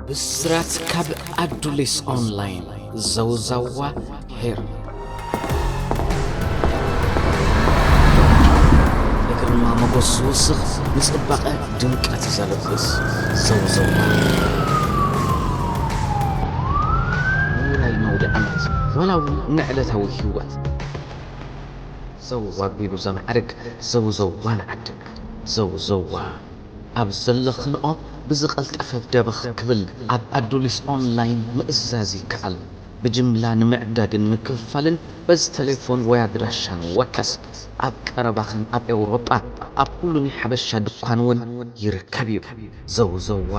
ብስራት ካብ ኣዱሊስ ኦንላይን። ዘውዘዋ ሄር። ንግርማ ሞገስ ዝውስኽ፣ ንጽባቐ ድምቀት ዘልብስ። ዘውዘዋ። ውራይ ነውዲ ዓመት፣ ዋላ እውን ንዕለታዊ ህይወት። ዘው ኣቢሉ ዘማዕርግ፣ ዘውዘዋ ንዓድግ። ዘውዘዋ ኣብ ዘለኽንኦ ብዝቐልጠፈ ደበኽ ክብል ኣብ ኣዱሊስ ኦንላይን ምእዛዝ ይከኣል። ብጅምላ ንምዕዳግን ምክፍፋልን በዚ ቴሌፎን ወይ ኣድራሻ ንወከስ። ኣብ ቀረባኽን ኣብ ኤውሮጳ ኣብ ኩሉ ናይ ሓበሻ ድኳን እውን ይርከብ እዩ። ዘውዘዋ